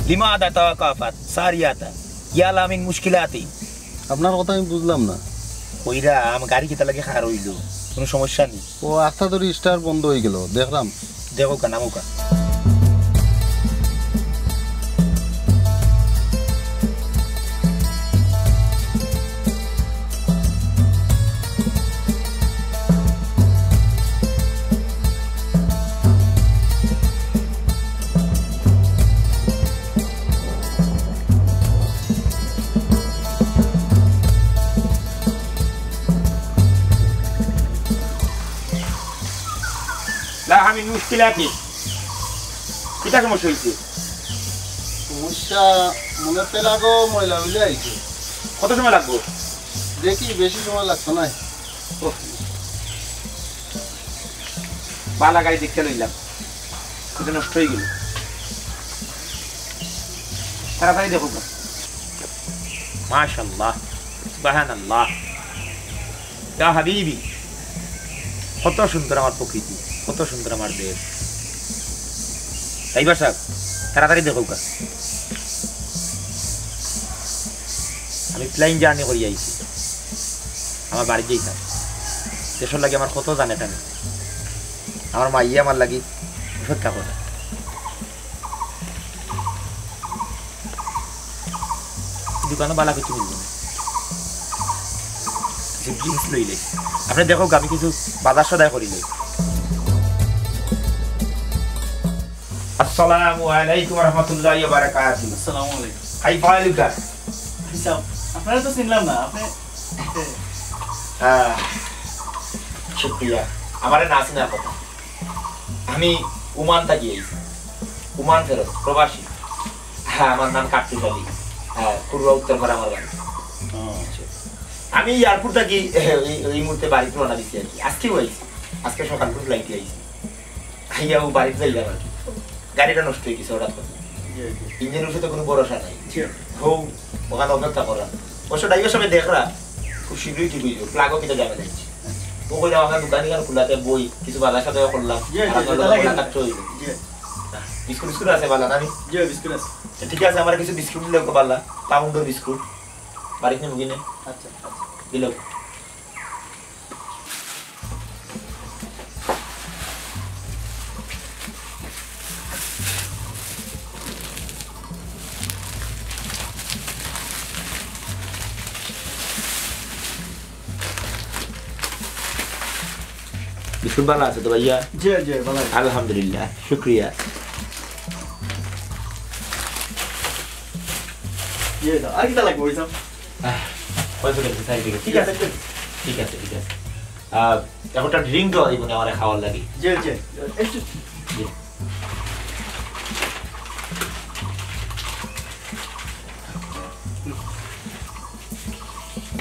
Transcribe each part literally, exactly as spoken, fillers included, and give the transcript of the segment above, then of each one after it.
لماذا توقفت سيارتي؟ يا لها من مشكلة؟ আপনার কথা আমি বুঝলাম না। কইরাম, গাড়ি কিতার লাগি খাড়া রইলো? কুনু সমস্যা নি? ও, আস্তা ধরি start বন্ধ অইগেলো, দেখরাম। দেখউক্কা, নামউক্কা। لها من مشكلة। কিতা সমস্যা অইছে? সমস্যা মনে হয় plug-ও ময়লা অইলে আইছে। কত সময় লাগবো? দেখি, বেশি সময় লাগতো নায়। ওহ। বালা গাড়ি দেখিয়া লইলাম, কিন্তু নষ্ট অইগেলো। তাড়াতাড়ি দেখউক্কা। মাশাআল্লাহ, সুবহানাল্লাহ। ইয়া হাবিবি, কত সুন্দর আমার প্রকৃতি, কত সুন্দর আমার দেশ। ড্রাইভার সাব, তাড়াতাড়ি দেখউক্কা। আমি plane journey করি আইছি, আমার বাড়িত যাইতাম। দেশর লাগি আমার কত জানে টানে, আমার মাইয়ে আমার লাগি অপেক্ষা করে। দোকানো বালা কিছু মিলবো না, কিছু drinks লইলে। আপনে দেখউক্কা, আমি কিছু বাজার সদাই করি লই। আসসালামু আলাইকুম ওয়া রাহমাতুল্লাহি ওয়া বারাকাতুহু। আসসালামু আলাইকুম। Hi, ফাইলুকা। হিসাব, আপনারে তো চিনলাম না, আপনে কে? হ্যাঁ, শুক্রিয়া। আমারে না চিনার কথা। আমি ওমান থাকি আইছি। ওমান ফেরত, প্রবাসী। হ্যাঁ, আমার নাম কার্তিক আলী। হ্যাঁ, পূর্ব উত্তর পাড়া আমার বাড়ি। ও, আচ্ছা। আমি airport থাকি এই, এই মুহূর্তে বাড়িত রওনা দিছি আর কি। আজকেউ আইছি। আজকে সকাল করে flight-এ আইছি। আইয়া ও বাড়িত যাইলাম আর কি। গাড়িটা নষ্ট অইগেছে হঠাৎ করে। জি, জি। ইঞ্জিনর উপরে তো কুনু ভরসা নাই। জি। হউ, ওখানো অপেক্ষা করা। অবশ্য ড্রাইভার সাবে দেখরা, খুব শীঘ্রই ঠিক অইযিবো। Plug-ও কিতা ঝামেলা অইছে। ও কইরা, "আমার দোকান ইখান খুলাতে বই, কিছু বাজার সদাই করলাম।" জি, জি, আর আপনার জি, লগে তাহলে মোলাকাত অইলো।" জি। বিস্কুট টিস্কুট আছে বালা নানি? জি, বিস্কুট আছে। তো ঠিক আছে, আমারে কিছু বিস্কুট দিলে বালা, পাউন্ডর বিস্কুট। বাড়িত নিমু কিনে। আচ্ছা, আচ্ছা। দিলে। বিস্কুট বালা আছে তো ভাইয়া? জি, জি, বালা আছে। আলহামদুলিল্লাহ, শুক্রিয়া। জি, দাও। আর কিতা লাগবো, ওই সব? আহ, হয়েছে, হয়েছে, thank you। ঠিক আছে, ঠিক আছে, ঠিক আছে। আহ, এখন একটা drink দেওয়া দিব না আমার খাওয়ার লাগি। জি, জি। একটু জি।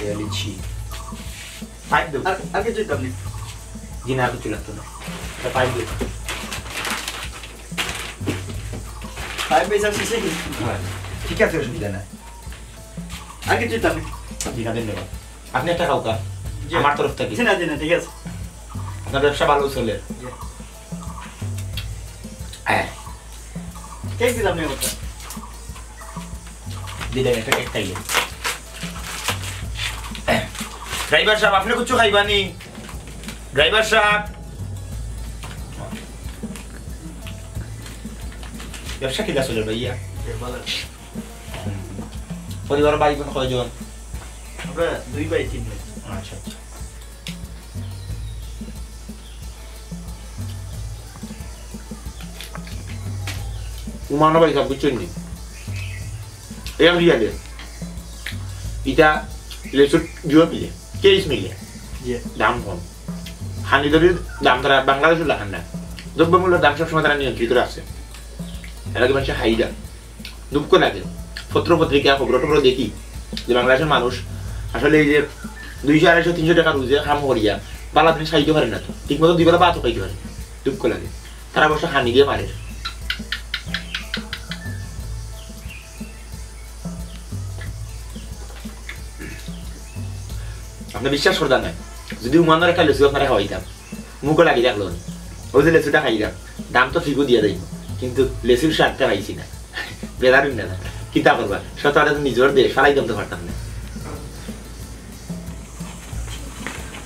ইয়া লিচি। পাইপ দেবো। আর, আর কিছু দিতাম নি? জি না, আর কিছু লাগতো না। একটা পাইপ দেবো। পাইপ বেচা শেষে গেছে। হ্যাঁ, ঠিক আছে, অসুবিধা নাই। আর কিছু দিতাম নি? জি না, ধন্যবাদ। আপনি একটা খাওকা, জি। আমার তরফ থেকে। জি না, জি না, ঠিক আছে। আপনার ব্যবসা ভালো চলে। জি। হ্যাঁ। কেক দিলাম নি ওটা? দিলেন, একটা কেক খাইলেন। ড্রাইভার সাহেব, আপনি কিছু খাইবানি? ড্রাইভার সাহেব। ব্যবসা কিলা চলে ভাইয়া? জি, ভালো। পরিবার ভাই বোন কয়জন? আমরা দুই ভাই, তিন ভাই। আচ্ছা, আচ্ছা। উমানো ভাই সব বুঝছেন নি? এই আমি রিয়ালে। ইটা লেচুর জিও মিলে, কেস মিলে। জি। দাম কম। খানি দরির দাম তারা বাংলাদেশে লাখান না। দ্রব্যমূল্যের দাম সবসময় তারা নিয়ন্ত্রিত রাখছে। এর লাগি মানুষে হাইডা। দুঃখ লাগে। পত্র পত্রিকা, খবর টবর দেখি যে বাংলাদেশের মানুষ আসলে এই যে দুইশো, আড়াইশো, তিনশো টাকা রোজে কাম করিয়া বালা দিন খাইতে পারে না তো, ঠিক মতো দুই বেলা ভাতও খাইতে পারে না। দুঃখ লাগে। তারা অবশ্য খানি দিয়ে পারে। আপনি বিশ্বাস করতেন না, যদি উমানর একটা লেচু আপনারা খাওয়াইতাম, মুখো লাগি রাখলো নি। ওই যে লেচুটা খাইলাম, দাম তো ফিগো দিয়া দেয়, কিন্তু লেচুর স্বাদটা পাইছি না। বেজার হইন না। কিতা করবা? শত আরে তো নিজর দেশ, ফালাই দিতাম পারতাম না।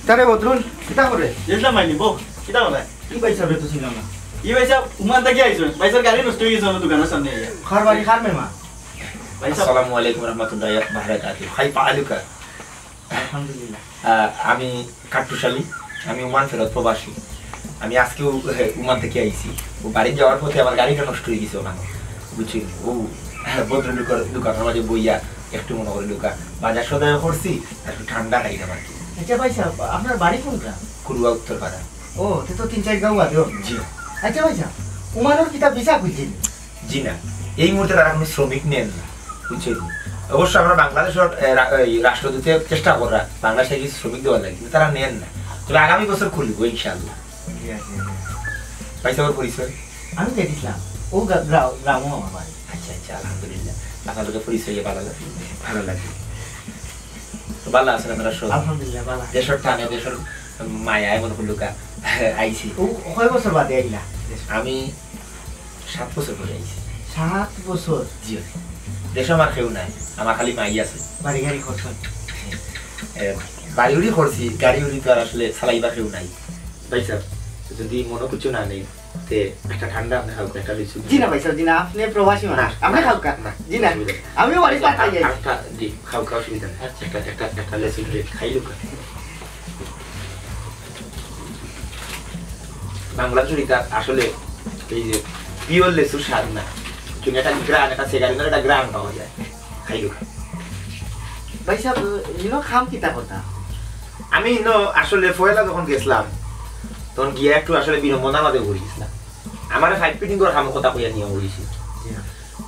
তারে বদরুল, কিতা করে? ইসলাম আইনি, বউ, কিতা করে? কি ভাই সাহেব, তো ছিলাম না। ই ভাই সাহেব, উমান থাকি আইছো। ভাই সাহেব, গাড়ি নষ্ট হয়ে গেছে আমার দোকানের সামনে আইয়া। খার বাড়ি, খার মেমা। ভাই সাহেব। আসসালামু আলাইকুম রহমতুল্লাহ বারাকাতুহু। খাই পালুকা। আলহামদুলিল্লাহ। আহ, আমি কাট্টুশালী, আমি ওমান ফেরত প্রবাসী। আমি আজকেও, হে, ওমান থেকে আইছি। ও বাড়ি যাওয়ার পথে আমার গাড়িটা নষ্ট হয়ে গেছে ওখানে, বুঝছেন? ও, হ্যাঁ, ভদ্রলোকের দোকানের মাঝে বইয়া একটু মনে করে ঢুকা, বাজার সদাই করছি, আর একটু ঠান্ডা খাইলাম আর কি। আচ্ছা ভাই সাহেব, আপনার বাড়ি কোনটা? কুড়ুয়া উত্তরপাড়া। ও, তে তো তিন চার গাঁও বাদে। জি। আচ্ছা ভাই সাহেব, ওমানোর কিতা ভিসা খুলছেন? জি না, এই মুহূর্তে তারা কোনো শ্রমিক নেন না, বুঝছেন? অবশ্য আমরা বাংলাদেশের, এ, রা-, এই রাষ্ট্রদূতে চেষ্টা করা বাংলাদেশে কিছু শ্রমিক দেওয়ার লাগে, কিন্তু তারা নেন না। তবে আগামী বছর খুলবো ইনশাআল্লাহ। জি, জি, জি। ভাই সাহেবের পরিচয়? আমি দেখেছিলাম, ও গ্রা-, গ্রা-, গ্রামও আমার বাড়ি। আচ্ছা, আচ্ছা, আলহামদুলিল্লাহ। আপনার লোকের পরিচয় হয়ে ভালো লাগে, ভালো লাগে। তো ভালো আছেন আপনারা সব? আলহামদুলিল্লাহ, ভালো আছি। দেশের টানে, দেশের মায়ায় মনে করলো কা-, আইছি। ও কয় বছর বাদে আইলা দেশে? আমি সাত বছর পরে আইছি। সাত বছর? জি। দেশে আমার কেউ নাই, আমার খালি মাই আছে। বাড়ি গাড়ি করছেন? এ, বাড়ি উড়ি করছি, গাড়ি উড়ি তো আর আসলে চালাইবা কেউ নাই। ভাই সাহেব, যদি মনে কিছু না নেই, তে একটা ঠান্ডা আপনি খাওকা, একটা লিচু। জি না ভাই সাহেব, জি না, আপনি প্রবাসী মানুষ। না, আপনি না, খাওকা। না, জি না, অসুবিধা নেই। আমিও বাড়ি আচ্ছা, পাঠাই আর, যাই। আরেকটা, জি, খাওকা, অসুবিধা নেই। আচ্ছা। একটা, একটা, একটা লেসু ব্রেড খাই লুকা। বাংলাদেশের এটা আসলে এই যে পিওর লেসুর স্বাদ না, কিন্তু একটা গ্রান, একটা সেগারি একটা গ্রান পাওয়া যায়। খাই লুকা। ভাই সাহেব, ইনো খাম কিতা কথা? আমি ইনো আসলে পয়লা যখন গেছিলাম, তখন গিয়া একটু আসলে বিড়ম্বনার মাঝে পড়ি গেছিলাম। আমারে পাইপ ফিটিং করার খামর কথা কইয়া নিয়া পড়ি গেছি। জি।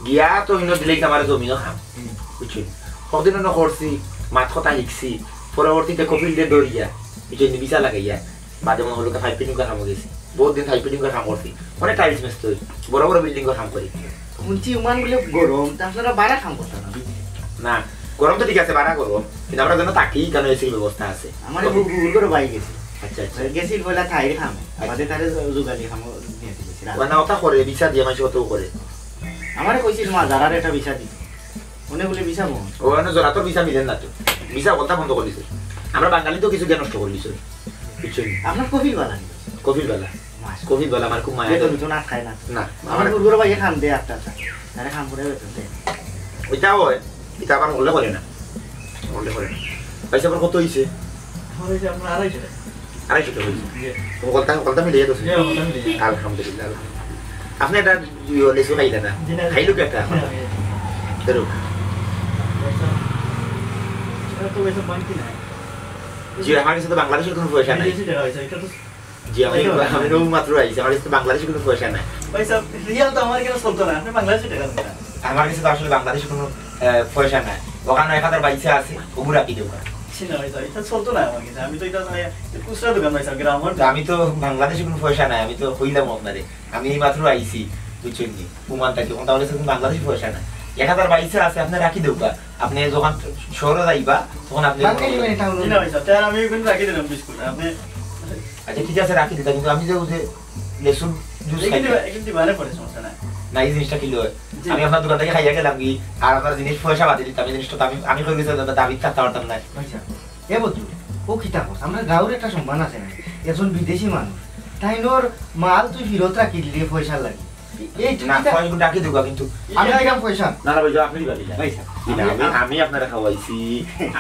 গিয়া তো ইনো দিলেই আমারে জমিনও খাম। হুম। বুঝছেন? কতদিন ইনো করছি, মাত কথা শিখছি, পরবর্তীতে কপিল দে দৌড়িয়া, বুঝছেন, ভিসা লাগাইয়া, বাদে মনে হলো পাইপ ফিটিং করার খামো গেছি। বহুত দিন পাইপ ফিটিং করার খাম করছি। অনেক টাইলস মিস্ত্রি, বড় বড় বিল্ডিং করার খাম করি। শুনছি ওমান বলে গরম, তা আপনারা বারা খাম করতেন না? না, গরম তো ঠিক আছে, বারা গরম, কিন্তু আমরা যেন থাকি, কারণ এসির ব্যবস্থা আছে। আমার তো গু-, গুগল করে বাই গেছি। আচ্ছা, আচ্ছা। গেছিল বলে থাইর খামে, আচ্ছা। বাদে তারে জু-, জুগালি খামো নিয়ে দিয়েছি। ওনা ওটা করে, ভিসা দিয়ে মাসে অত করে। আমারে কইছিল মা, যারার একটা ভিসা দিতে। উনি বলে ভিসা বন্ধ। ও, মানে জোড়া তো ভিসা মিলেন না তো। ভিসা বলতা বন্ধ করে দিছে। আমরা বাঙালি তো কিছু জ্ঞান নষ্ট করে দিছে। বুঝছেন? আপনার কফিল বালা নি? কফিল বালা। মাস। কফিল বালা আমার খুব মায়া বেতন ধরে। তো না খায় না। না, আমার আমার গুরুগুরু ভাই খান দে আটটা আটটা। তারা খান করে বেতন দে। ওইটা হয়, এটা আবার হলে করে না। হলে করে না। ভাই সাহেব, কত হইছে? আমার হইছে আপনার আড়াইশো টাকা। আড়াইশো টাকা হইছে। জি। তো কলতা, কলতা মিলিয়ে তো? জি, কলতা মিলিয়ে। আলহামদুলিল্লাহ, আলহামদুলিল্লাহ। আপনি এটা ইয়ে, লেসু খাইলে না? জি, না, জি। খাইলো কি একটা? জি, জি। ধরো। এটা তো ওইসব বাংকি না। জি, আমার কাছে তো বাংলাদেশের কোনো পয়সা নাই। বিদেশি টাকা হইছে, এটা তো জি, আমি, এটা তো আমি তো মাত্র আইছি, আমার কাছে তো বাংলাদেশে কোনো পয়সা নাই। ভাই সাহেব, রিয়াল তো আমার এখানে চলতো না, আপনি বাংলাদেশি টাকা দেন না। আমার কাছে তো আসলে বাংলাদেশে কোনো, আহ, পয়সা নাই। ওখানে এক হাজার বাইশে আছে, ওগুলো রাখি দেবো। জি না ভাই সাহেব, এটা চলতো না আমার কাছে। আমি তো এটা মানে খুচরা দোকান ভাই সাহেব, গ্রামের তো আমি তো বাংলাদেশে কোনো পয়সা নাই, আমি তো কইলাম আপনারে। আমি এই মাত্র আইছি, বুঝছেন নি? ওমান থাকি, ওখান তাহলে এখন বাংলাদেশি পয়সা নাই। এক হাজার বাইশে আছে, আপনি রাখি দেবো। আপনি যখন শহরে যাইবা, তখন আপনি বাংলাদেশি মানে এটা হলো জি না ভাই সাহেব, তাহলে আমি ওখানে রাখি দিলাম বিশ করে। আপনি আচ্ছা, ঠিক আছে, রাখি দিতা, কিন্তু আমি যে ওই যে লেসুর জুস খাই। এখানে, এখানে দিবানে পড়ে, সমস্যা নাই। না, এই জিনিসটা কি লয়? জি। আমি আপনার দোকান থেকে খাইয়া গেলাম কি, আর আপনার জিনিস পয়সা বাদে দিতাম, এই জিনিসটা তো আমি, আমি কই গেছি, দাদা, দাবি থাকতে পারতাম না। আচ্ছা, এ বন্ধু, ও কিতা কস? আমরা গাঁওর একটা সম্মান আছে না, একজন বিদেশি মানুষ, তাইনর মাল তুই ফিরত রাখি দিলে পয়সা লাগে। এই তুই না, কিতা? পয়সা রাখি দেবো, কিন্তু আমি আইলাম পয়সা। না, না, ভাই, আপনি দিবা দিলা। ভাই সাহেব, জি না, আমি, আমি, আ- আমি আপনারা খাওয়াইছি,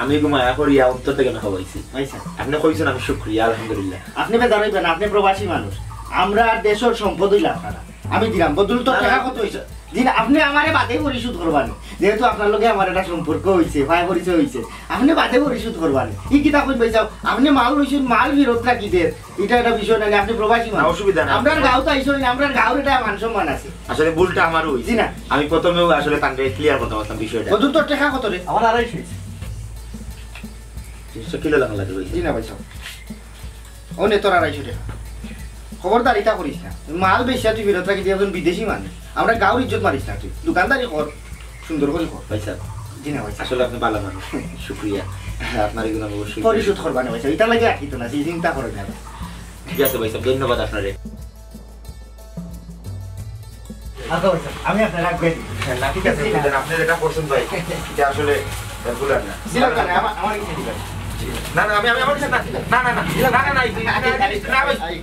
আমি ঘুমায়া করিয়া অন্তর থেকে আমি খাওয়াইছি। ভাই সাহেব। আপনি কইছেন, আমি শুক্রিয়া, আলহামদুলিল্লাহ। আপনি বেজার হইবেন, আপনি প্রবাসী মানুষ। আমরা আর দেশের সম্পদ হইলে আপনারা। আমি দিলাম, বদল তো না, টাকা না। কত হইছে? দিন, আপনি আমারে বাদে পরিশোধ করবানি। যেহেতু আপনার লগে আমার একটা সম্পর্ক হইছে, ভাই পরিচয় হইছে, আপনি বাদে পরিশোধ করবানি। ই কিতা কইন ভাই সাহেব? আপনি মাল রইছেন, মাল ফিরত রাখি দের। এটা একটা বিষয় না, আপনি প্রবাসী না, মানুষ। অসুবিধা নাই। আমরার গাঁও তো আইসো না, আমরার গাঁওর এটা মান সম্মান আছে। আসলে ভুলটা আমারও হইছে। জি না। আমি প্রথমেও আসলে তানরে ক্লিয়ার করতে পারতাম বিষয়টা। কত তোর টাকা কত রে? আমার আড়াইশো হইছে। তিনশো কিলো লাগান লাগে হইছে। জি না ভাই সাহেব। ও নে তোর আড়াইশো টাকা। খবরদার এটা করিস না। মাল বেশি তুই ফেরত রাখি দিয়ে একজন বিদেশি মানুষ। আমরা গাঁওর ইজ্জত মারিস না তুই। দোকানদারি কর, সুন্দর করে কর। ভাই সাহেব, জি না ভাই সাহেব। আসলে আপনি ভালো মানুষ। শুক্রিয়া। আপনার এগুলো আমি অবশ্যই পরিশোধ করবা না ভাই সাহেব। এটা লাগে আর কি তো না, সেই চিন্তা করে না। ঠিক আছে ভাই সাহেব, ধন্যবাদ আপনারে। আচ্ছা, আচ্ছা, আমি আপনার রাখবেন। না, ঠিক আছে, বুঝলেন, আপনি যেটা করছেন ভাই, এটা আসলে ভুল আর না। দিলাম না, আমার, আমার কিছু দিবেন। না, না, আমি, আমি, আমার কিছু না, না, না, না, না, না, না, এই, এই, না, ভাই। এই,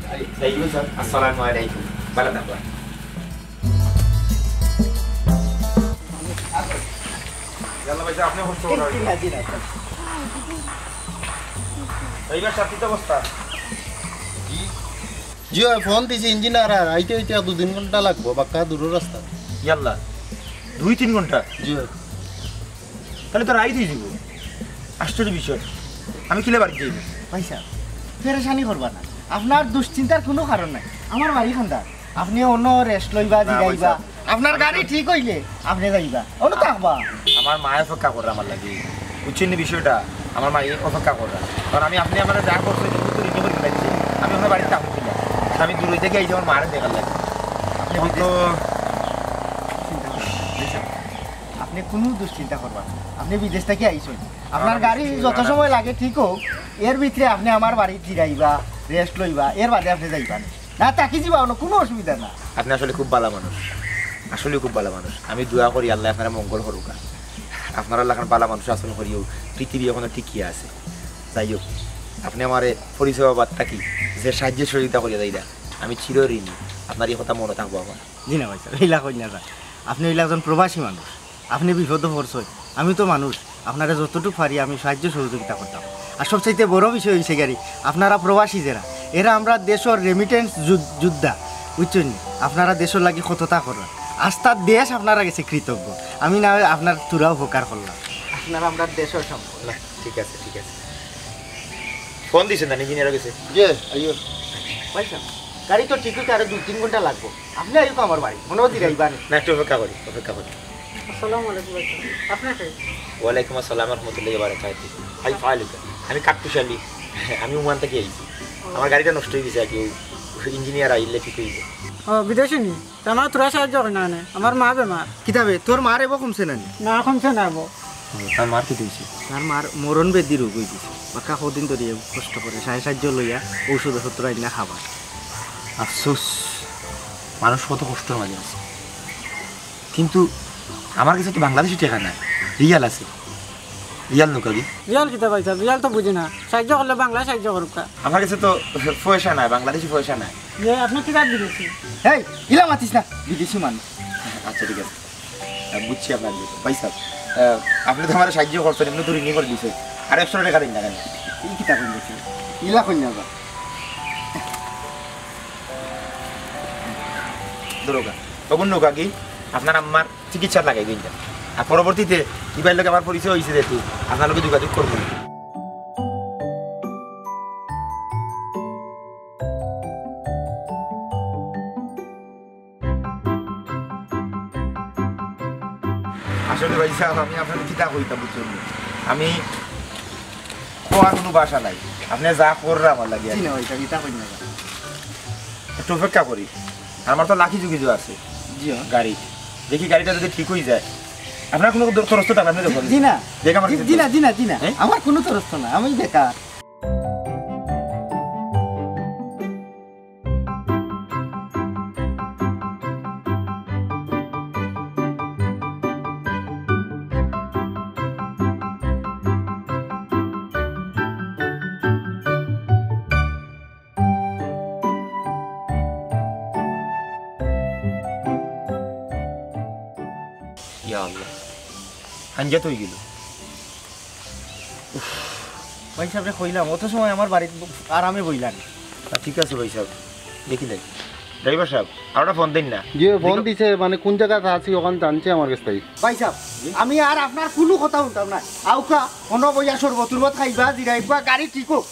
এই। এই, স্যার, আসসালামু আলাইকুম। ভালো থাকবেন। ইয়াল্লা ভাই, আপনি কষ্ট করেন। জি না, জি না, স্যার। এইবার স্যার, কি অবস্থা? জি। জি অয়, ফোন দিছি ইঞ্জিনিয়ার, আর আইতে আইতে দুই তিন ঘন্টা লাগবো, বাক্কা দূরর রাস্তা। ইয়াল্লা, দুই তিন ঘন্টা? জি অয়। তাইলে তো রাইত অই যাইবো। আশ্চর্য বিষয়, আমি কিলা বাড়িত যাইমু? ভাই সাব, পেরেশানি করবা না, আপনার দুশ্চিন্তার কুনু কারণ নাই। আমার বাড়ি কান্দাত, আপনে অনো রেস্ট লইবা, না, ভাই জিরাইবা। সাব। আপনার গাড়ি ঠিক অইলে আপনে যাইবা, অনো থাকবা। আমার মায়ে অপেক্ষা কররা আমার লাগি, বুঝছইন নি বিষয়টা? আমার মায়ে অপেক্ষা কররা, কারণ আমি, আপনে আমারে যা করছইন, আমি তো ঋণী করি ফেলাইছি। আমি আপনার বাড়িত থাকমু কিলা? আমি দূর থাকি আইছি আমার মারে দেখার লাগি। আপনে তো চিন্তা করবেন না, আপনে কুনু দুশ্চিন্তা করবা না। আপনে বিদেশ থাকি আইছইন, আপনার গাড়ি যত সময় লাগে ঠিক অউক, এর ভিতরে আপনে আমার বাড়িত জিরাইবা, রেস্ট লইবা, এর বাদে আপনে যাইবা নি। না, থাকি যাইবা, অনো কুনু অসুবিধা না। আপনে আসলে খুব ভালা মানুষ, আসলে খুব ভালা মানুষ। আমি দোয়া করি আল্লায় আপনারে মঙ্গল করুকা। আপনারার লাখান ভালা মানুষ আচরণ করিও পৃথিবী অখনো টিকিয়া আছে। যাই হউক, আপনে আমারে পরিষেবা বাদ থাকি যে সাহায্য সহযোগিতা করিয়া যাইরা, আমি চির ঋণী। আপনার ই কথা মনো থাকবো আমার। জি না ভাই সাব, ইলা কইন না। আপনে অইলা একজন প্রবাসী মানুষ, আপনে বিপদো পড়ছইন, আমি তো মানুষ, আপনারে যতটুক পারি আমি সাহায্য সহযোগিতা করতাম। আর সবচাইতে বড় বিষয় অইছে গিয়া, আপনারা প্রবাসী যেরা, এরা আমরার দেশর রেমিটেন্স যোদ্ধা, বুঝছইন নি? আপনারা দেশর লাগি কততা কররা, আস্তা দেশ আপনারার গেছে কৃতজ্ঞ। আমি না অয় আপনার থুড়া উপকার করলাম, আপনারা আমরার দেশর সম্পদ। না, ঠিক আছে, ঠিক আছে। ফোন দিছইন না, ইঞ্জিনিয়ার গেছে? জি, আইও। ভাই সাব, গাড়ি তো ঠিক অইতে আরো দুই তিন ঘন্টা লাগবো। আপনে আইউক্কা আমার বাড়ি, মনো অয় জিরাইবা নি। না, একটু অপেক্ষা করি, অপেক্ষা করি। আসসালামু আলাইকুম ভাই সাব। আপনে কে? ওয়ালাইকুম আসসালাম ওয়া রাহমাতুল্লাহি ওয়া বারাকাতুহু। হাই ফালুকা, আমি কাকটুশালী, আমি ওমান থাকি আইছি। আমার গাড়িটা নষ্ট অই গেছে, আর কি, ইঞ্জিনিয়ার আইলে ঠিক অইবো। ও, বিদেশি নি? তে আমার থুড়া সাহায্য করইন না নে, আমার মা বেমার। কিতা বে, তোর মার এবো কমছে না নি? না, কমছে না এবো। ও, তার মার কিতা অইছে? তার মার মরণ ব্যাধি রোগ অই গেছে। বাক্কা কয়দিন ধরি কষ্ট করে, সাহায্য লইয়া ঔষধ পত্র আইনা খাবার। আফসোস, মানুষ কত কষ্টর মাঝে আছে। কিন্তু আমার গেছে তো বাংলাদেশি টেকা নাই, রিয়াল আছে। রিয়াল নেউক্কা গি? রিয়াল কিতা ভাই সাব, রিয়াল তো বুঝি না। সাহায্য করলে বাংলায় সাহায্য করউক্কা। আমার গেছে তো পয়সা নাই, বাংলাদেশি পয়সা নাই। ইয়ে, আপনে কিতা বিদেশি? এই, ইলা মাতিস না, বিদেশি মানুষ। আচ্ছা, ঠিক আছে। আহ, বুঝছি আপনার বিষয়। ভাই সাব, আহ, আপনে তো আমারে সাহায্য করছইন, এমনে তো ঋণী করি দিছইন। আর একশো টেকা দিন না কেনে? ই কিতা কইন দেখি? ইলা কইন না বা। ধরউক্কা। তখন নেউক্কা গি, আপনার আম্মার চিকিৎসাত লাগাই দিন। আর পরবর্তীতে ইবার লগে আমার পরিচয় অইছে যেহেতু, আপনার লগে যোগাযোগ করমু। আসলে ভাই সাব, আমি আপনারে কিতা কইতাম বুঝছইন নি? আমি কওয়ার কুনু ভাষা নাই। আপনে যা কররা আমার লাগি আর কি। জি না ভাই সাব, ইতা কইন না। একটু অপেক্ষা করি। আমার তো লাকি ঝুকি আছে। জি, হ্যাঁ। গাড়ি। দেখি গাড়িটা যদি ঠিক অই যায়। আপনার কুনু দর-, তরস্ত টাকা আপনে দেখুন। জি না। দেখ আমার জি, কিছু জি না, জি না, জি না। হ্যাঁ? আমার কুনু তরস্ত না, আমি বেকার। ইয়া আল্লাহ, হাঞ্জাত অই গেল। উফ। ভাই সাবরে কইলাম, অত সময় আমার বাড়িত আরামে বইলাম। না, ঠিক আছে ভাই সাব, দেখি নাই। ড্রাইভার সাব, আরোটা ফোন দিন না। জি, ফোন দেখো। দিছে, মানে কুন জাগাত আছি অখান জানছে আমার গেছ থাকি। ভাই সাব, আমি আর আপনার কুনু কথা হুনতাম না। আউক্কা, অনো বইয়া শরবত-টরবত খাইবা, জিরাইবা, গাড়ি ঠিক অউক।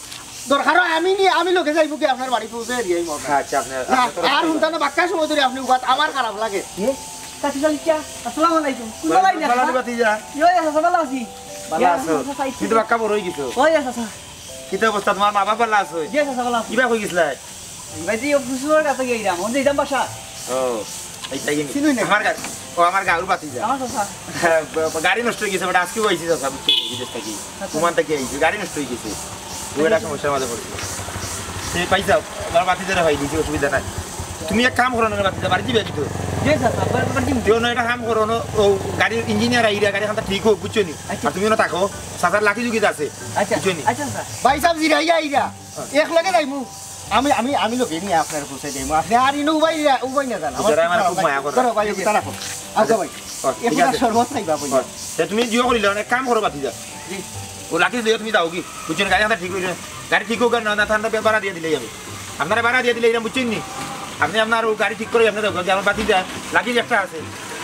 দরকার অয় আমি নি, আমি লগে যাইমু গি আপনার বাড়ি পৌঁছাই দিয়াইমু আপনারে। আচ্ছা, আপনার, না, আপনার তরফ আর থেকে। হুনতাম না, বাক্কা সময় ধরি আপনে উবাত, আমার খারাপ লাগে। হুম? চাচি, চাচি, চা, আসসালামু আলাইকুম। কুন ওয়ালাইকুম বালাই না? আসসালাম, ভাতিজা। ইয়ো, ইয়া, চাচা, ভালা আছি। ভালা ইয়া, আছো? চাচা, চাচা, তুমি তো বাক্কা বড় অই গেছো। ওই, ইয়া, চাচা। কিতা অবস্থা? তুমার মা-বাপ ভালা আছে? জি, চাচা, ভালা আছে। কিবা কই গেছলায়? ভাই, জি, অফিসর কাছে গেছিলাম। অখন যাইতাম বাসা। ও, এই তাই নি? চিনুই না। আমার গা-, ও, আমার গাঁওর ভাতিজা। আমার চাচা। হ্যাঁ, ব-, ব-, গাড়ি নষ্ট অই গেছে, but আজকে অইছে চাচা, বুঝছো, বিদেশ থাকি। আচ্ছা। ওমান থাকি আইছে, গাড়ি নষ্ট অই গেছে। ও, এটা সমস্যার মাঝে পড়ছে। সে পয়সা, আমার ভাতিজারে পাই দিছি, অসুবিধা নাই। তুমি এক কাম করো না, ভাতিজা, বাড়ি যাইবায় কিন্তু। জি স্যার, আবার, আবার দিন। তুই অনো একটা কাম করো, অনো ও গাড়ির ইঞ্জিনিয়ার আইরা, গাড়ি খানটা ঠিক হোক, বুঝছো নি? আচ্ছা। আর তুমি অনো থাকো, চাচার লাকি জুকিত আছে, আচ্ছা, বুঝছো নি? আচ্ছা স্যার। ভাই সাহেব জিরাইয়া আইরা, একলগে যাইমু। আমি, আমি, আমি লগে নিয়া আপনারে পৌঁছাই দিমু। আপনে আর ইনো উবাই, উবাই না যান। আমার বুঝছো, আমার খুব মায়া করে। ধরো ভাই, ঠিক আছে। ওটা রাখো। আচ্ছা ভাই, ও, ঠিক আছে। শরবত খাইবা ভাই। ও, তে তুমি জিও করিলে, অনেক কাম করো বাতি যা। জি। ও লাকি দিয়া তুমি যাওগি, বুঝছো নি? গাড়ি খানটা ঠিক অইলো না। গাড়ি ঠিক হোক আর না, না, ঠান্ডা ভাড়া দিয়া দিলেই আমি। আপনারে ভাড়া দিয়া দিলে এরকম বুঝছইন নি? আপনে আপনার ও গাড়ি ঠিক করি আপনে যাওগি, আমার বাতি যা, লাকি একটা আছে।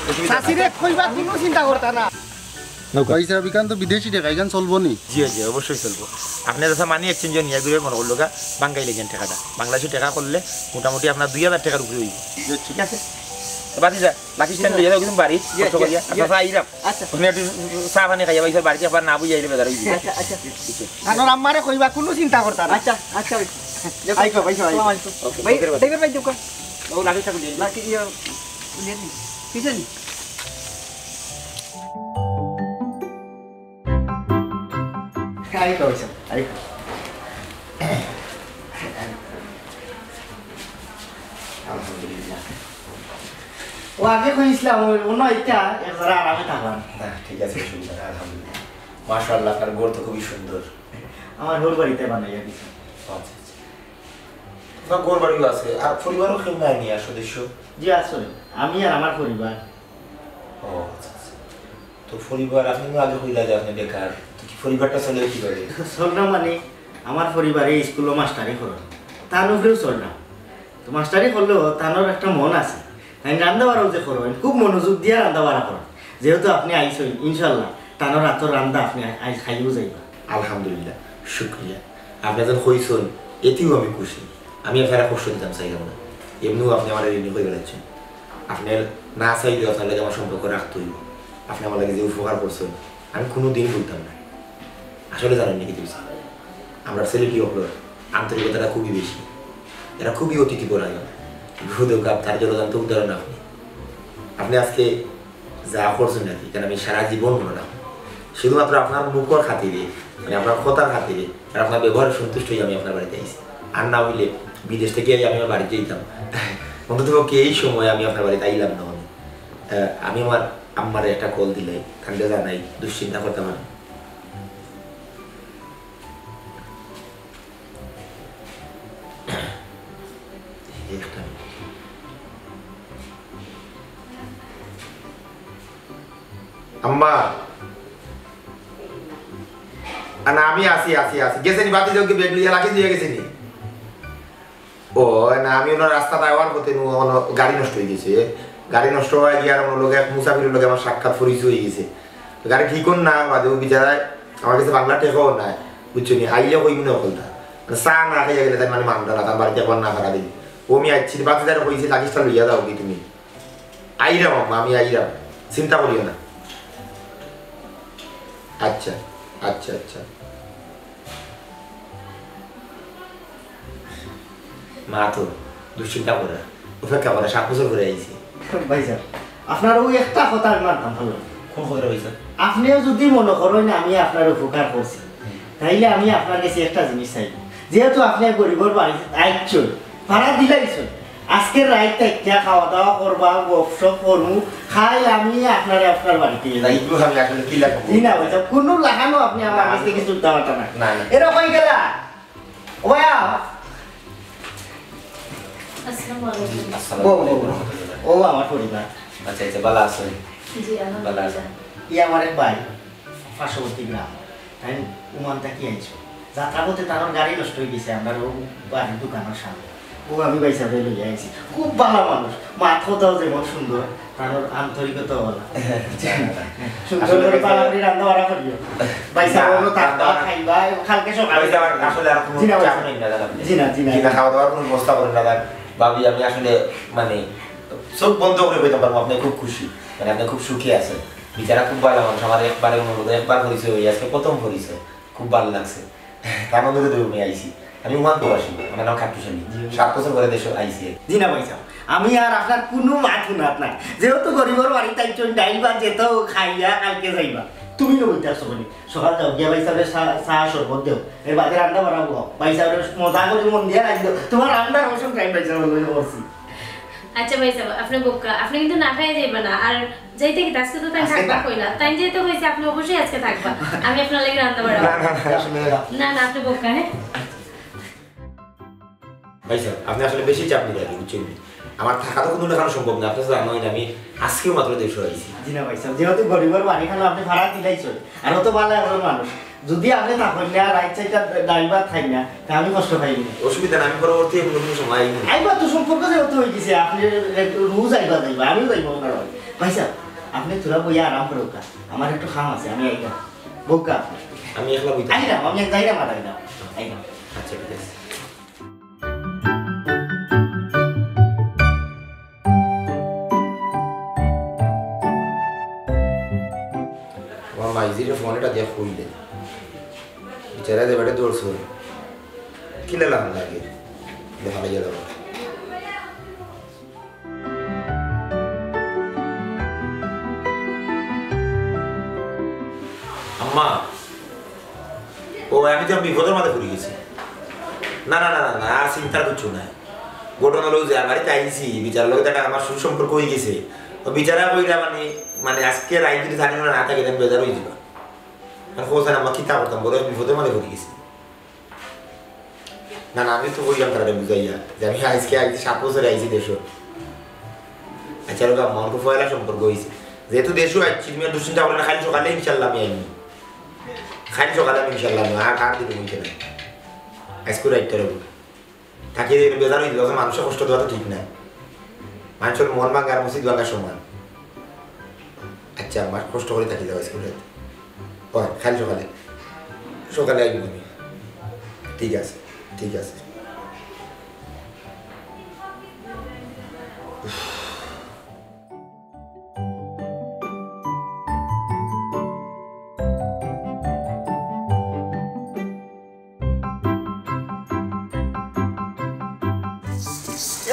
অসুবিধা নাই। চাচিরে কইবা, কুনু চিন্তা করতা না। নৌকা। ভাই সাহেব, ইখান তো বিদেশি টেকা, ইখান চলবো নি? জি, জি, অবশ্যই চলবো। আপনে যেটা মানি এক্সচেঞ্জ নিয়া ঘুরে মনে করলো গা, বাঙ্গাইলে গেন টেকাটা। বাংলাদেশি টেকা করলে মোটামুটি আপনার দুই হাজার টেকার উপরে অইবো। ঠিক আছে? তো বাতি যা, লাকি স্ট্যান্ড লইয়া যাও কিন্তু বাড়ি, জি, কষ্ট জি, করিয়া। জি। আচ্ছা, আচ্ছা, আইরাম। আচ্ছা। ওখানে একটু চা পানি খাইয়া ভাই, বাড়িতে আবার না বুঝে আইলে বেজার অইবো। আচ্ছা, আচ্ছা। কারণ আমারে কইবা, কুনু চিন্তা করতা না। আচ্ছা, আচ্ছা ভাই। আইকো, ভাই, আইকো। আসসালামু আলাইকুম। ওকে, ভাই, ওকে, ওকে। ড্রাইভার ভাই, দোকান। ও, লাকি স্ট্যান্ড লইয়া যাও। লাকি, ইয়া, ইয়া নি, পিছে নি। আইকো, আইকো, আইকো। আলহামদুলিল্লাহ। ও আগে কইছিলাম, ওই অন্য একটা এক জারা আরামে থাকলাম। না, ঠিক আছে, অসুবিধা নাই, আলহামদুলিল্লাহ। মাশাআল্লাহ, আপনার ঘর তো খুবই সুন্দর। আমার ঘর বাড়িতে বানাইয়া দিছি। আচ্ছা, আচ্ছা। আপনার ঘর বাড়িও আছে, আর পরিবারও কেউ নাই নি আর সদস্য? জি, আছে, আমি আর আমার পরিবার। ও, আচ্ছা, আচ্ছা। তো পরিবার, আপনে তো আগে কইলা যে আপনে বেকার, তো কি পরিবারটা চলে কিভাবে? চলরা মানে, আমার পরিবারে স্কুলো মাস্টারি করইন, তার উপরেও চলরা। তো মাস্টারি করলেও তানর একটা মন আছে, তাইন রান্দা বাড়াও যে করইন, খুব মনোযোগ দিয়া রান্দা বাড়া করইন। যেহেতু আপনে আইছইন, ইনশাআল্লাহ তানর আতর রান্দা আপনে আইজ খাইয়াও যাইবা। আলহামদুলিল্লাহ, শুকরিয়া। আপনে যেন কইছইন, এতেও আমি খুশি। আমি আপনারে কষ্ট দিতাম চাইলাম না, এমনেও আপনে আমারে ঋণী করি বেড়াইছইন। আপনে না চাইলেও আপনার লগে আমার সম্পর্ক রাখতে অইবো। আপনে আমার লাগি যে উপকার করছইন, আমি কুনুদিন ভুলতাম না। আসলে জানইন নি কিতা অইছে? আমরার সিলেটি অকলর আন্তরিকতাটা খুবই বেশি। এরা খুবই অতিথি পরায়ণ। বিপদে কাপ তার জলজান্ত উদাহরণ আপনে। আপনে আজকে যা করছইন আর কি, ইখান আমি সারা জীবন মনো রাখমু। শুধুমাত্র আপনার মুখর খাতিরে, মানে আপনার কথার খাতিরে, আর আপনার ব্যবহারে সন্তুষ্ট অইয়া আমি আপনার বাড়িত আইছি। আর না অইলে বিদেশ থাকি আইয়া আমি আমার বাড়িত যাইতাম। অন্তত পক্ষে এই সময় আমি আপনার বাড়িত আইলাম না অনে। আহ, আমি আমার আম্মারে একটা কল দিলাই, তানরে জানাই, দুশ্চিন্তা করতা পারইন। একটা মিনিট। আম্মা। আ, না, আমি আছি, আছি, আছি। গেছে নি, বাতি যাও কি ব্যাগ লইয়া, লাকি লইয়া গেছে নি? ও, না, আমি অনো রাস্তাত আওয়ার পথে নু, অনো গাড়ি নষ্ট অই গেছে। গাড়ি নষ্ট অওয়ায় গিয়া আর অনো লগে এক মুসাফিরর লগে আমার সাক্ষাৎ পরিচয় অই গেছে। তো গাড়ি ঠিক অর না, বাদে ও বেচারায় আমার গেছে বাংলা টেকাও নাই, বুঝছো নি? আইলে কইমু না অকলতা। মানে চা না খাইয়া গেলে তাইন মানে মানতা না, তান বাড়িত একবার না ভাড়া দিবি। ও আমি আইছি, বাদে তারে কইছি, "লাগেজটা লইয়া যাওগি তুমি।" আইরাম আম্মা, আমি আইরাম, চিন্তা করিও না। আচ্ছা, আচ্ছা, আচ্ছা। মা তো দুশ্চিন্তা করে, অপেক্ষা করে, সাত বছর পরে আইছি। ভাইসাব, আপনার ওই একটা কথা আমি মানতাম পারলাম না। কোন কথা ভাইসাব? আপনেও যদি মনো করইন আমি আপনার উপকার করছি, তাইলে আমি আপনার গেছে একটা জিনিস চাইমু। যেহেতু আপনে গরিবর বাড়িত আইছইন, ভাড়া দিলাইছইন, আজকের রাইত থাকিয়া খাওয়া দাওয়া করবা, গপসপ করমু, খাইল আমি আপনারে আপনার বাড়িত নিয়া যাইমু। আমি আসলে কি লাগবো? জি না ভাইসাব, কুনু লাখানও আপনে আমার না, গেছে আমি কিছু উঠতা পারতা না। না, না। এরা কই গেলা? ওয়া। আসসালামু আলাইকুম। আসসালামু আলাইকুম রহমতুল্লাহ। ও আমার পরিবার। আচ্ছা, আচ্ছা, ভালা আছইন? জি, ভালা আছি। আলহামদুলিল্লাহ। ই আমার এক ভাই, পার্শ্ববর্তী গ্রাম। তাইন ওমান থাকি আইছইন। যাত্রাপথে তানর গাড়ি নষ্ট অই গেছে, আমরার ও বাড়ির দোকানর সামনে। ও আমি ভাইসাবরে লইয়া আইছি। খুব ভালা মানুষ। মাত কথাও যেমন সুন্দর, তানর আন্তরিকতাও ভালা। সুন্দর করি পালা করি রান্দা বাড়া করিও। ভাইসাব, না, অনো থাকবা, রান্দা বাড়া খাইবা, কালকে সকালে। ভাইসাব, আসলে আর কুনু জি না, চাপ ভাইসাব। নেই না, জান আপনে। জি না, জি না। জি না, খাওয়া দাওয়ার কুনু ব্যবস্থা করেন না, জান। ভাবি, আমি আসলে, মানে, চোখ বন্ধ করে কইতাম পারমু, আপনে খুব খুশি, মানে, আপনে খুব সুখী আছেন। বেচারা খুব ভালা মানুষ, আমার একবারে অনুরোধ, একবার পরিচয় অই, আজকে প্রথম পরিচয়। খুব ভালা লাগছে। তার মধ্যে তো আমি আইছি। আমি ওমান প্রবাসী, আমার নাম খাট্টুশ আলী। জি। সাত বছর পরে দেশে আইছি। জি না ভাইসাব, আমি আর আপনার কুনু মাত হুনাত নাই। যেহেতু গরিবর বাড়িত আইছইন, ডাইল ভাত যেতাও খাইয়া কালকে যাইবা। তুমি না বলতে আসছো বলি, সকাল যাও গিয়া ভাইসাবরে চা, চা শরবত দেও, এর বাদে রান্দা বাড়া বও। ভাইসাবরে মজা করি মন দিয়া রাইন্দো। তুমার রান্দার অবশ্য টাইম ভাইসাব লইয়া করছি। আচ্ছা ভাইসাব, আপনে বউক্কা, আপনে কিন্তু না খাইয়া যাইবা না। আর যাইতে কিতা, আজকে তো তাইন আজকে থাকবা না। কইলা, তাইন যেহেতু কইছে আপনে অবশ্যই আজকে থাকবা। আমি আপনার লাগি রান্না বাড়া না, না, না, আসলে না, না, আপনে বউক্কা, হ্যাঁ। ভাইসাব, আপনে আসলে বেশি চাপ নিরা, বুঝছইন নি? আমার থাকা তো কুনু কারণে সম্ভব না, আপনে তো জানইন আমি আজকেও মাত্র দেশো আইছি। জি না ভাইসাব, যেহেতু গরিবর বাড়ি খানো আপনে ভাড়া দিলাইছইন, আর অত ভালা একজন মানুষ, যুদি আপনে থাকইন না, রাইত চাইরটা ডাইল ভাত খাইন না, তে আমি কষ্ট পাইমু। অসুবিধা নাই, আমি পরবর্তী কুনু কুনু সময় আইমু। আইবা তো, সম্পর্ক যেহেতু অইগেছে, আপনে একটু রোজ আইবা যাইবা, আমিও যাইমু আপনার বাড়ি। ভাইসাব, আপনে থুড়া বইয়া আরাম করউক্কা, আমার একটু কাম আছে, আমি আইরাম। বউক্কা। আমি একলা বইতে আইরাম, আমি যাইরাম আর আইরাম। আইরাম। আচ্ছা, ঠিক আছে। আমার মাইজিরে ফোন এটা দিয়া কইলে। বিচারা যে বেটা দৌড়ছে। কিলা লাগান লাগে? দেখা লাগে যাবো। আম্মা, ও, আমি তো বিপদর মাঝে পড়ি গেছি। না, না, না, না, না, আর চিন্তার কিচ্ছু নাই। ঘটনা অইলো যে আমার বাড়িত আইছি, বিচারার লগে তো একটা আমার সুসম্পর্ক অইগেছে। ও বিচারা কইরা মানে, মানে আজকে রাইত যুদি থাকি না, না থাকি, আমি বেজার অইযিবা। আর হোসেন আম্মা কিতা করতাম, বড় এক বিপদর মাঝে পড়ি গেছি। না, না, আমি তো কইলাম তারে বুঝাইয়া যে আমি আজকে আইছি, সাত বছরে আইছি দেশো। আচ্ছা, রোগা, আমার খুব পয়লা সম্পর্ক অইছে। যেহেতু দেশো আইছি, তুমি আর দুশ্চিন্তা করো না, কাইল সকালে ইনশাল্লাহ আমি আইমু। কাইল সকালে আমি ইনশাল্লাহ আইমু, আর, আর দিন অইছে না। আজকে রাইতটা রইবো। থাকি যে বেজার অইযিবা, মানুষরে কষ্ট দেওয়া তো ঠিক না। মানুষর মন ভাঙ্গা আর মসজিদ ভাঙ্গা সমান। আচ্ছা, আমার কষ্ট করি থাকি যাও স্কুলে। ও, কাইল সকালে। সকালে আইমু আমি। ঠিক আছে, ঠিক আছে।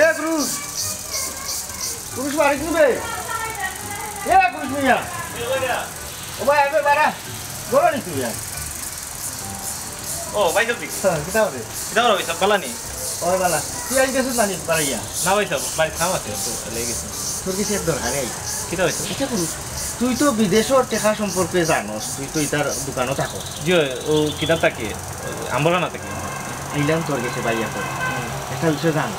এ পুরুষ, পুরুষ বাড়িত নি বে? এ পুরুষ মিয়া। ও ভাই, আবে বাড়া। বলো নি তুমি আর। ও, ভাই, জলদি। হ্যাঁ, কিতা হবে? কিতা হবে, ভাই সাব, বালা নি? ওই বালা। তুই আইন গেছিস না নি বাড়াইয়া? না, ভাই সাব, বাড়িত কাম আছে, তো লেগে গেছি। তোর কিছু এক দরকারে আইছি। কিতা হইছে? আচ্ছা, পুরুষ, তুই তো বিদেশর টেকা সম্পর্কে জানোস, তুই তো ইতার দোকানো থাকো। জি, ও কিতা থাকি? আম্বলা না থাকি। আইলাম তোর গেছে ভাই এখন। হুম। একটা বিষয় জান।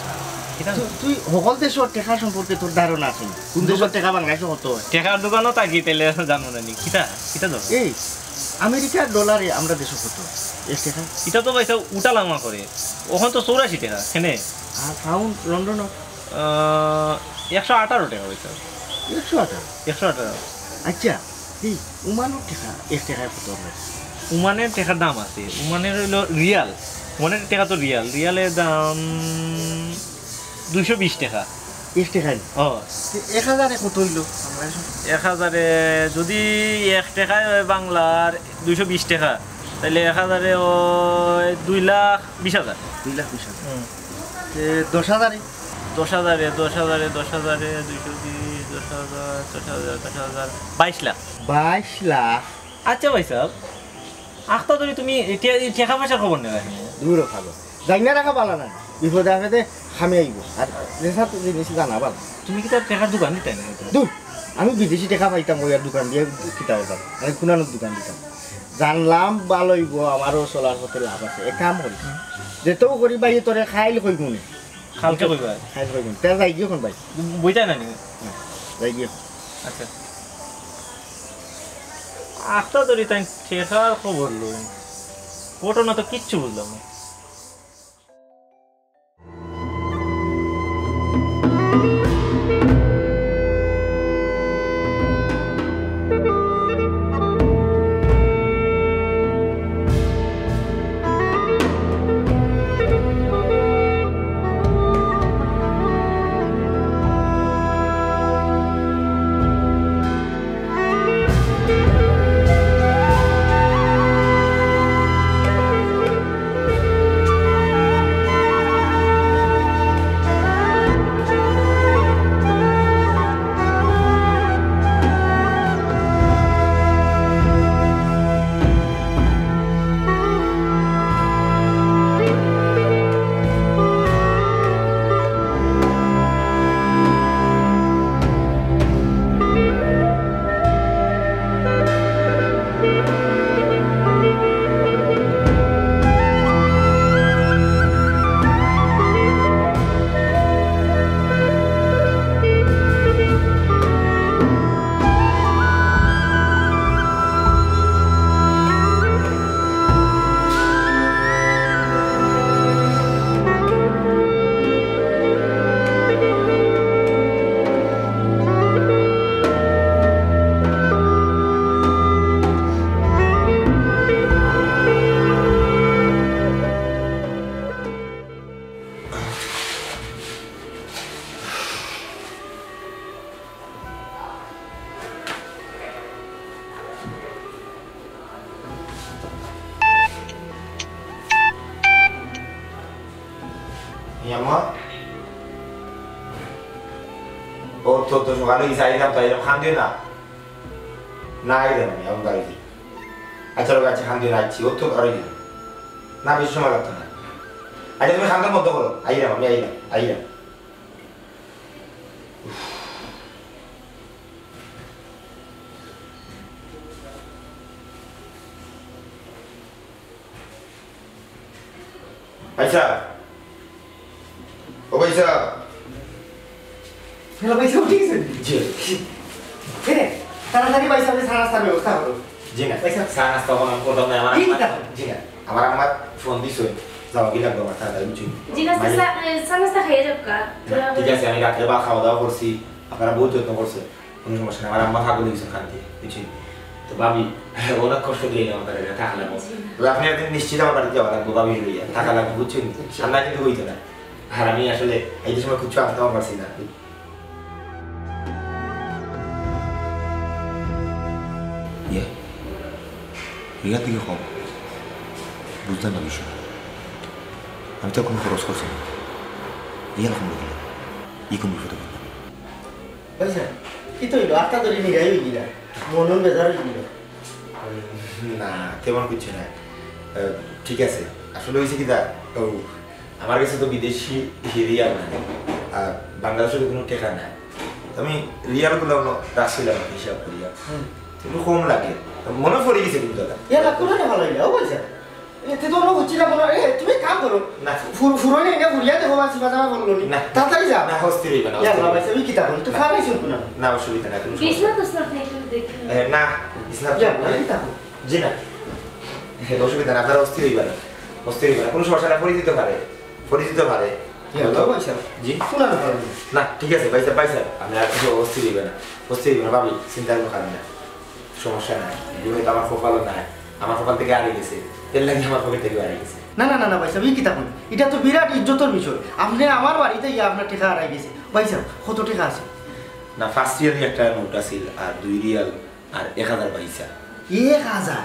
কিতা? তুই, তুই হকল দেশর টেকা সম্পর্কে তোর ধারণা আছে নি? কোন দেশর টেকা বাংলাদেশো কত হয়? টেকার দোকানো থাকি, তাইলে জানো না নি? কিতা? কিতা ধরো? এই, আমেরিকার ডলারে আমরা দেশো কত? এক টেকা? ইটা তো ভাই সাব উঠা লামা করে। অখন তো চৌরাশি টেকা, কেনে? আর পাউন্ড লন্ডনর? আহ, একশো আঠারো টেকা ভাই সাব। একশো আঠারো? একশো আঠারো। আচ্ছা, এই ওমানর টেকা, এক টেকায় কত আমরা? ওমানর টেকার দাম আছে, ওমানর অইলো রিয়াল, ওমানর টেকা তো রিয়াল, রিয়ালর দাম দুইশো বিশ টেকা। এক টেকায়? ও। তে এক হাজারে কত অইলো? এক হাজারে যুদি এক টেকায় অয় বাংলার দুইশো বিশ টেকা, তাইলে এক হাজারে অয় দুই লাখ বিশ হাজার। দুই লাখ বিশ হাজার। হুম। তে দশ হাজারে? দশ হাজারে, দশ হাজারে, দশ হাজারে, দুইশো বিশ, দশ হাজার, দশ হাজার, দশ হাজার, বাইশ লাখ। বাইশ লাখ? আচ্ছা ভাই সাব, আখতা ধরি তুমি ই টে-, ই টেকা পয়সার খবর নেও এখানে। দূর হ, পাগল। জানি না রাখা বালা না। বিপদে আপদে খামে আইব। আর যে সাথে জিনিস জানা বালা। তুমি কিতা টেকার দোকান দিতায় না? দূর। আমি বিদেশি টেকা পাইতাম, ওই আর দোকান দিয়া কিতা করতাম? আমি কুনানোর দোকান দিতাম। জানলাম বালা অইব, আমারও চলার পথে লাভ আছে। এক কাম করি। যেতেও করি ভাই, তোরে খাইল কইব নি। কালকে কইবা? খাইল কইব নি। তে যাই গিয়ে এখন ভাই। বইতায় না নি? না, যাই গিয়ে এখন। আচ্ছা। আখতা ধরি তাই টেকার খবর লই। ঘটনা তো কিচ্ছু বুঝলাম না। আম্মা, ও তো, তো সকালে গেছে, আইলাম, তাই এরকম খান দিও না। না, আইলাম আমি, আমি বাড়ি যাই। আচ্ছা, লোক আছে, খান দিও না, আইছি, ও তো বাড়ি যাই। না, বেশি সময় লাগতো না। আচ্ছা, তুমি খানদান বন্ধ করো, আইলাম আমি, আইলাম, আইলাম। ভাইসাব, ও ভাইসাব। হ্যালো ভাইসাব, ঠিক আছে? জি। এরে, তাড়াতাড়ি ভাইসাবরে চা নাস্তার ব্যবস্থা করো। জি না, ভাইসাব। চা নাস্তা কোনো করতাম না, আমার জি, আম্মা, তা। জি না, আমার আম্মা ফোন দিছে, যাওয়া কি লাগবে আমার তাড়াতাড়ি, বুঝছো? জি না, মাঝে চা, এ, চা নাস্তা খাইয়া যাও কা। না, ঠিক আছে, আমি রাত্রে বা খাওয়া দাওয়া করছি, আপনারা বহুত যত্ন করছেন। কোনো সমস্যা নাই, আমার আম্মা পাগল অই গেছে কান্দি, বুঝছেন? তো ভাবি, অনেক কষ্ট দিলাইন আমার, থাকা লাগবো। জি। তবে আপনি একদিন নিশ্চিত আমার বাড়িত যাওয়া লাগবো, ভাবি লইয়া থাকা লাগবো, বুঝছেন? জি। আর না কিন্তু অইতো না। আর আমি আসলে এই সময় কিচ্ছু আনতেও পারছি না। ইয়ে, রিয়া থেকে কম। বুঝলাম না বিষয়। আমি তো কোনো খরচ করছি না। রিয়া এখন বুঝলাম। ই কোন বিপদে পড়লাম? আচ্ছা, কিতা অইলো? আত্মা ধরি নিরাই অই গেলা। মনন বেজার অই গেল। না, তেমন কিছু না। আহ, ঠিক আছে। আসলে হয়েছে কি দা, ও, আমার কাছে তো বিদেশি রিয়াল নাই। আর বাংলাদেশে তো কোনো টেকা নাই। তো আমি রিয়ালগুলো অন্য রাখছিলাম আর কি হিসাব করিয়া। হুম। একটু কম লাগে। তো মনে পড়ে গেছে কিন্তু দাদা। ইয়া, না, কোনো না ভালো লাগে, ও বলছে। এতে তো অন্য হচ্ছে না কোনো, এ, তুমি কাম করো। না। ফুর-, ফুরনে এনে ঘুরিয়া দেখো, বাসি বাজার বললো নি। না। তাড়াতাড়ি যাও। না, অস্থির হইবে না, ইয়া, অস্থির বাবা, হইবে না। আমি কিতা বলি? তো না। খারাপ শুনবো না। না, অসুবিধা নাই, কোনো সমস্যা বিছনা নাই। তো স্নাপ নেই, একটু দেখি। এ, না, বিছনা তো ইয়া, নাই। আমি কিতা বলি? জি না। এ, অসুবিধা না, আপনারা অস্থির হইবেন না। অস্থির হইবেন না। কোনো সমস্যা না, পরিচিত পারে। পরিচিত পারে। ইয়া, হ্যালো? তো ভাই সাহেব। জি? শোনা না পারেন। না, ঠিক আছে, ভাই সাহেব, ভাই সাহেব, আপনি আর কিছু অস্থির হইবেন না। অস্থির হইবেন না, ভাবি, চিন্তার কোনো কারণ নাই। সমস্যা নাই। এগুলো তো আমার কপালও নাই। আমার কপাল থেকে হারিয়ে গেছে। এর লাগি আমার পকেট থেকে হারিয়ে গেছে। না, না, না, না, ভাই সাহেব, ই কিতা কইন? এটা তো বিরাট ইজ্জতর বিষয়। আপনি আমার বাড়িতে গিয়া আপনার টেকা হারাই গেছে। ভাই সাহেব, কত টেকা আছে? না, ফার্স্ট ইয়ারই একটা নোট আছিল, আর দুই রিয়াল, আর এক হাজার পয়সা। এক হাজার?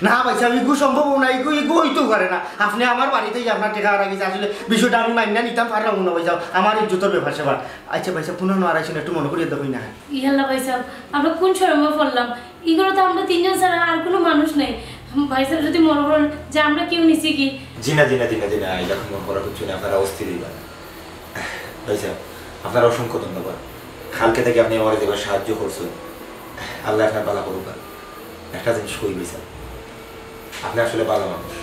না ভাই সাহেব, ইগু সম্ভব না, ইগু, ইগু হইতেও পারে না। আপনি আমার বাড়িতে গিয়া আপনার টেকা হারাই গেছে। আসলে বিষয়টা আমি মাইনা নিতাম পারলাম না ভাই সাহেব, আমার ইজ্জতর ব্যাপার স্যাপার। আচ্ছা ভাই সাহেব, পুনঃ আড়াইশো একটু মনে করিয়া দেখুন না। ইয়াল্লা ভাই সাহেব, আমরা কোন শরমে পড়লাম? ইগুলো তো আমরা তিনজন ছাড়া আর কোনো মানুষ নাই। ভাই সাহেব যদি মনে করেন যে আমরা কেউ নিছি কি? জি না, জি না, জি না, জি না, এটা মনে করা হচ্ছে না, আপনারা অস্থির হইবেন না। ভাই সাহেব, আপনার অসংখ্য ধন্যবাদ। কালকে থেকে আপনি আমার যেভাবে সাহায্য করছেন, আল্লাহ আপনার ভালা করুক। একটা জিনিস কই ভাই সাহেব, আপনি আসলে ভালা মানুষ।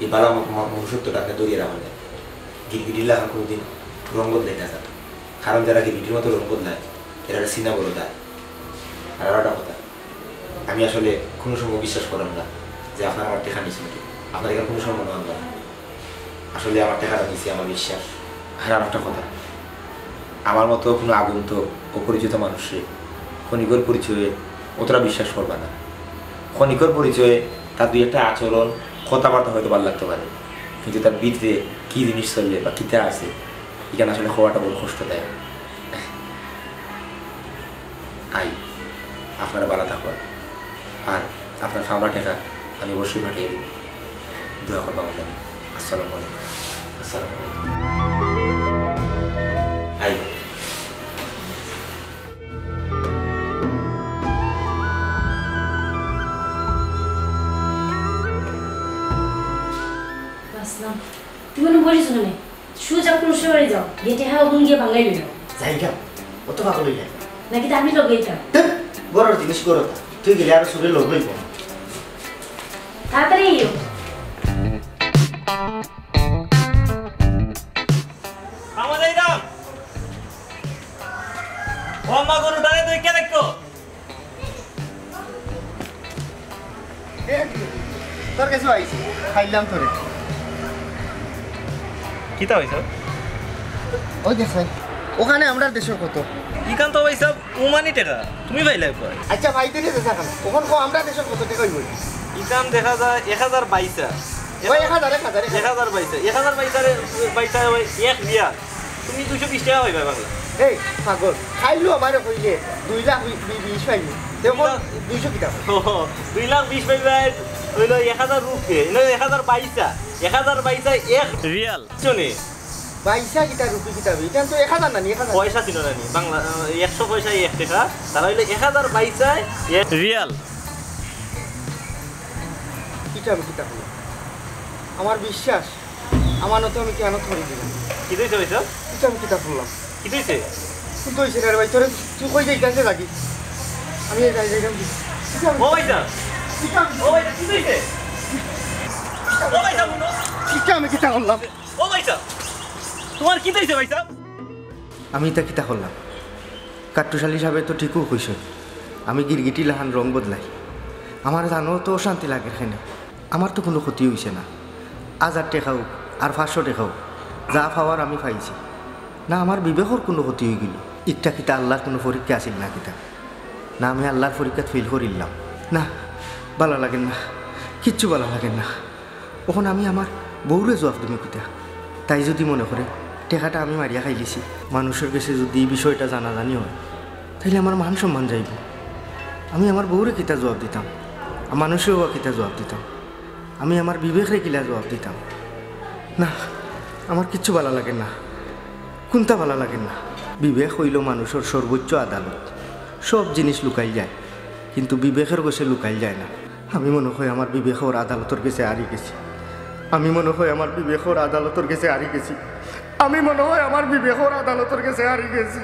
এই ভালা ম-, ম-, মনুষ্যত্বটা আপনি ধরিয়া রাখেন। গিরগিটির লাখান কোনোদিন রং বদলাইতা না। কারণ যারা গিরগিটির মতো রং বদলায়, এরা সিনা বড় দেয়। আর একটা কথা, আমি আসলে কোনো সময় বিশ্বাস করলাম না যে আপনারা আমার টেকা নিছেন কি। আপনার এখানে কোনো সময় মনে হয় না। আসলে আমার টেকাটা নিছি আমার বিশ্বাস। আর আমার একটা কথা, আমার মতো কোনো আগন্তুক অপরিচিত মানুষরে ক্ষণিকর পরিচয়ে অতটা বিশ্বাস করবা না। ক্ষণিকর পরিচয়ে তার দুই একটা আচরণ, কথাবার্তা হয়তো ভালো লাগতে পারে, কিন্তু তার ভিতরে কী জিনিস চলে বা কিতা আছে, এখানে আসলে হওয়াটা বড় কষ্টদায়ক। আই, আপনারা ভালা থাকবা। আর আপনার পাওনা টেকা আমি অবশ্যই পাঠিয়ে দিব। দোয়া করবা আমার জন্য। আসসালামু আলাইকুম। আসসালামু আলাইকুম। আই। আসসালাম। তুমি কোনো বলিস না নে। সুজা পুরুষের বাড়ি যাও, গেটে হ্যাঁ ওগুন গিয়ে বাঙাই লইল। যাইগা, অত পাগল হইলে। নাকি তো আমি লোক এইটা। ধ্যাৎ, ঘরর জিনিস ঘরো থাক। তুই গেলে আরো সুরে লোক হইব। তাড়াতাড়ি আইও। আমার এই দাম। ও মা গরু ডালে তুই কে দেখো? এ, তোর কাছে আইছি, খাইলাম তোরে। কিতা হইছে? ওই দেখ ভাই, ওখানে আমরার দেশর কত। ইখান তো ভাই সাহেব উমানি টেকা, তুমি পাইলে কই? আচ্ছা ভাই, তুই দেশা খান, ওখান কো আমরার দেশর কত টেকা হইব? ইখান দেখা যায় এক হাজার বাইসা। ওই এক হাজার, এক হাজার, এক হাজার। এক হাজার বাইসা, এক হাজার বাইসা রে, বাইসা ওই এক রিয়াল। তুমি দুইশো বিশ টেকা পাইবা বাংলা। এই পাগল, খাইলো আমারে কইলে দুই লাখ বি-, বি-, বিশ পাইনি। তে কোন দুই লাখ দুইশো কিতা? ও, দুই লাখ বিশ পাইবা, হইলো এক হাজার রুপে, হইলো এক হাজার বাইসা, এক হাজার বাইসা এক রিয়াল। শুনে, বাইসা কিতা, রুপি কিতা বে? ইখান তো এক হাজার নানি, এক হাজার। পয়সা ছিল নানি, বাংলা, আহ, একশো পয়সায় এক টেকা, তারা অইলো এক হাজার বাইসায় এক রিয়াল। ইটা আমি কিতা করলাম? আমার বিশ্বাস, আমানতো আমি খেয়ানত করি দিলাম। কিতা অইছে ভাইসাব? ইটা আমি কিতা করলাম? কিতা অইছে? কিতা অইছে রে ভাই, তোরে তুই কই যাইতাছে লাগি? আমি এই যাই, যাই, যাই। ইটা আমি ও ভাইসাব, ইটা আমি ও ভাইসাব, কিতা অইছে? ও ভাইসাব, হুনো। ইটা আমি কিতা করলাম? ও ভাইসাব, তুমার কিতা অইছে ভাইসাব? আমি ইতা কিতা করলাম? কাট্টুশালী সাবে তো ঠিকউ কইছইন, আমি গিরগিটি লাখান রং বদলাই। আমার জানো তো অশান্তি লাগে কেনে। আমার তো কুনু ক্ষতি অইছে না। হাজার টেকা অউক আর পাঁচশো টেকা অউক, যা পাওয়ার আমি পাইছি। না আমার বিবেকর কুনু ক্ষতি অইগেলো? ইটা কিতা আল্লার কুনু পরীক্ষা আছিল না কিতা? না আমি আল্লার পরীক্ষাত ফেইল করিলাম? না, ভালা লাগের না, কিচ্ছু ভালা লাগের না। অখন আমি আমার বউরে জুয়াপ দিমু কিতা? তাই যুদি মনে করে টেকাটা আমি মারিয়া খাইলিছি, মানুষর গেছে যুদি ই বিষয়টা জানাজানি অয়, তাইলে আমার মান সম্মান যাইবো। আমি আমার বউরে কিতা জুয়াপ দিতাম? আর মানুষরেও বা কিতা জুয়াপ দিতাম? আমি আমার বিবেকরে কিলা জুয়াপ দিতাম? না, আমার কিচ্ছু ভালা লাগের না, কুন্তা ভালা লাগের না। বিবেক অইলো মানুষর সর্বোচ্চ আদালত। সব জিনিস লুকাইল যায়, কিন্তু বিবেকর গেছে লুকাইল যায় না। আমি মনে হয় আমার বিবেকর আদালতর গেছে হারি গেছি। আমি মনে হয় আমার বিবেকর আদালতর গেছে হারি গেছি। আমি মনে হয় আমার বিবেকর আদালতর গেছে হারি গেছি।